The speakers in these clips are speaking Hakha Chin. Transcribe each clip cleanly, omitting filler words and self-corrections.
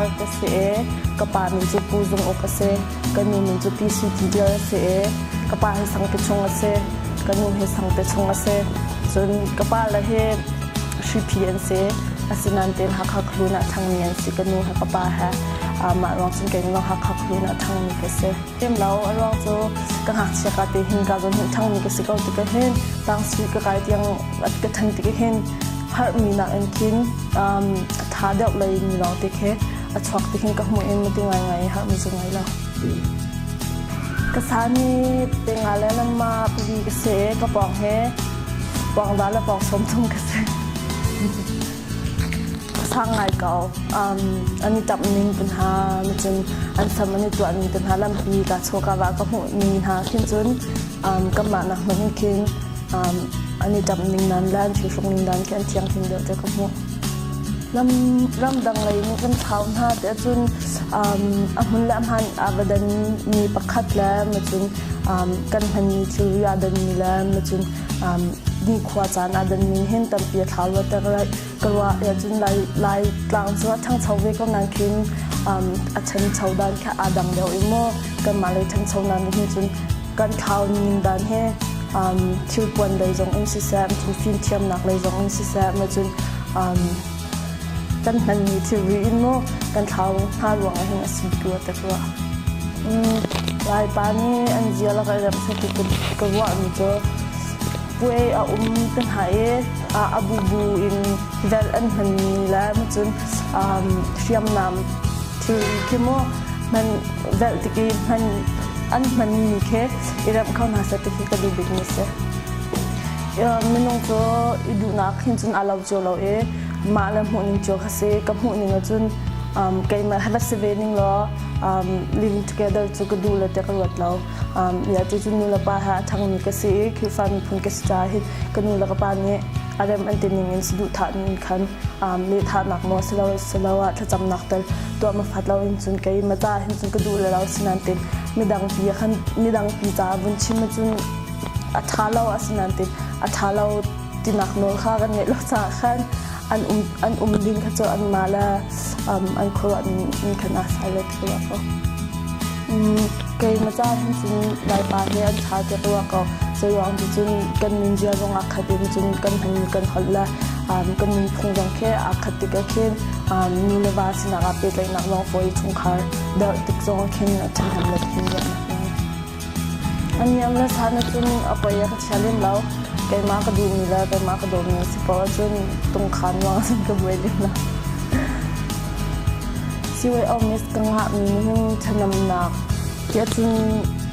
Par ka si i ka pa min cu Pu Zung Uk a si. Ka nu min cu Pi Sui Ti Tial a si i ka pa hi Sangte chung a si. Ka nu hi Sangte chung a si. Cun ka pa le hi Hriphi an si. Asinain tein Hakha Khualun ah ṭhangmi an si. Ka nu he ka pa he. Mah ruang cun kei zong Hakha Khualun ah ṭhangmi ka si. Tim lo a ruang cu ka ngakchia ka te hin ka zawn hin ṭhangmi ka si ko tikah hin tangsui ka kai tiang ka ṭhan tikah hin harhmi nakin khin a ṭha deuh lei mi lawng te khi a chuak ti khin ka hmuh in mati ngaingai harhmi cu ngai lo. Ka sa ni penga le lamma pali ka si i ka pawng he pawng da le pawng 30 ka si. Ka sang ngai ko. An i tap ning tun ha cun an sam an i tuah ning tun ha lampi ka chaw ka va ka hmuh mi hna khin cun kanmah nak hmanh in khin an i ṭamh ning nan le an thilhruk ning dan khi an thianghlim deuh te ka hmuh. Ramdang lei nih kan thlau hna ti ahcun a hmun le a hmaan aa va dan mi pakhat le macun kan hmanmi thilri aa danmi le macun nikhua caan aa danmi hin tampi a thlau lo te ka ruah ahcun Lai tlang cu a ṭhangcho ve ko nain khin a ṭhancho dan kha aa dang deuh i maw kanmah lei ṭhancho nan hin cun kan thlau ning dan he thilpuan lei zong in siseh cun fimthiamnak lei zong in siseh macun kan hmanmi thilri in maw kan thlau hna ruang ah hin a si tu te rua. Laipa nih an zia lak i remh ti ka ruahmi cu puai a um te hna i a bubu in velh an hmanmi le macun hriamnam thilri khi maw hman velh tik i hman an hmanmi khi i remh kho hna seh ti khi ka duh bikmi a si. Minung cu i duhnak hin cun aa lo cio lo i mah le hmuhning cio kha si. Ka hmuhning ahcun keimah he va si ve ning law living together cu ka duh le tiah ka ruat lo. Ya cu nu le pa he a ṭhangmi ka si i Khrihfa miphun ka si caah hin ka nu le ka pa nih a rem an ti ning in saduhthah ning khan lehthahnak maw siloah thlacamnak tel tuah ma fat lo in cun kei ma ca hin cun ka duh le lo asinain tin midang pi khan midang pi caah vun chim cun a ṭha lo asinain tin a ṭha lo tinak nawl kha kan ngeih lo caah khan an um ding kha cu anmah le an khuaruah ning khan aa sai le ti ko. Keimah ca hin cun Laipa hi an ṭha tiah ka ruah ko. Zeiruang ti cun kan nunzia zong aa khat in cun kan hmanmi kan holh le kan nunphung zong khi aa khat tik ah khin nu le va sinak ah pehtlaihnak zong fawi chungkhar deuh tik zong ah khin a ṭhahnem le thin ruahnak ngei. A niam le san ahcun a poi a ka chia lem lo. Keimah ka duhmi le keimah ka dawtmi a si paoh ahcun tungkhan ruang cun ka buai lem lo. Siwei Omis ka ngahmi nih thanamnak tiah cun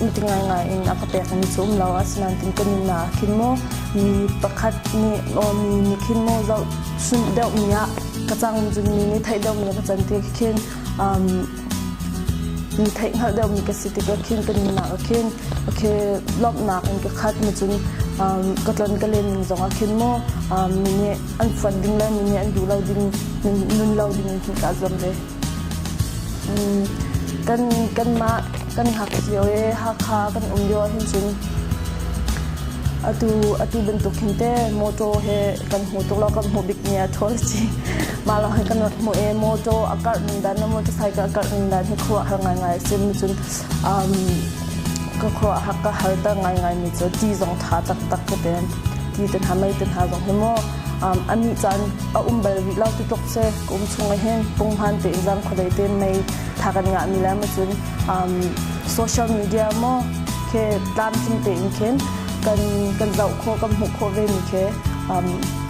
miti ngaingai in a ka pekmi cu um lo. Asinain tin ka nunnak ah khin maw mi pakhat nih maw mi nih khin maw zohchunh deuhmi ah ka cang cun mi nih theih deuhmi ah ka can ti khin mi theih hngalh deuhmi ka si tikah khin ka nunnak ah khin okay lawmhnak in ka khat mi cun ka tlon ka len ning zong ah khin maw mi nih an fuat ding le mi nih an duh lo ding nun lo ding in khin kaa zuam ve. Kan kanmah kan ngakchia i Hakha kan um lio ah hin cun atu atu bantuk hin te motor he kan hmu tuk lo kan hmuh bik mi a ṭhawl si. Mah lawng hi kan rak hmuh i motor a karh ning dan le motorcycle a karh ning dan hi khuaruahhar ngaingai a si. Cun ka khuaruahhar ka harter ngaingai mi cu ti zong ṭha taktak ka ti. Ti te hna mei te hna zong hi maw a nih caan a um bal rih lo ti tluk si. Ka um chung ah hin punghman tein zan khuadei tein mei tha kan ngah mi le cun social media maw khi tlamtling tein khin kan kan zoh khawh kan hmuh khawh ve mi khi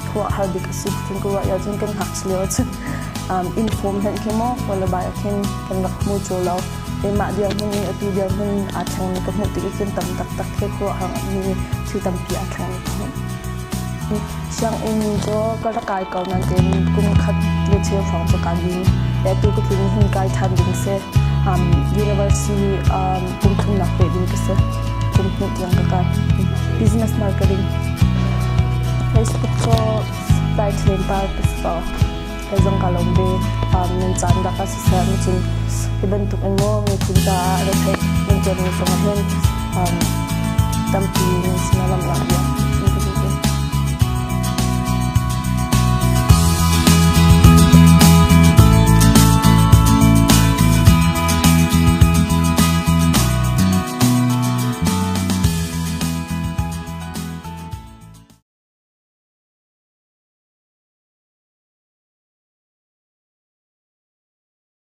khuaruahhar bik a si cun ka ruah cun kan ngakchia lio cun inform hmenh khi maw le bai ah khin kan rak hmu cio lo. Keimah dirhmun i atu dirhmun aa thlengmi ka hmuh tik i khin tam taktak khi khuaruahhar mi thil tampi aa thlengmi ka hmuh. Sianginn cu ka rak kai ko nain kum khat le cheu hrawng cu kaa lim. Atu ka tlun hin kai ṭhan ding si. University kum thumnak peh ding ka si. Kum hnih tiang ka kai. Business marketing. Facebook cu Laithleng par ka si ko. Kei zong ka lawm ve. Nan caan rak a siseh cun hi bantuk in maw miphun caah retheih nan ṭuanmi cungah hin tampi nan sin ah lawmhnak bia.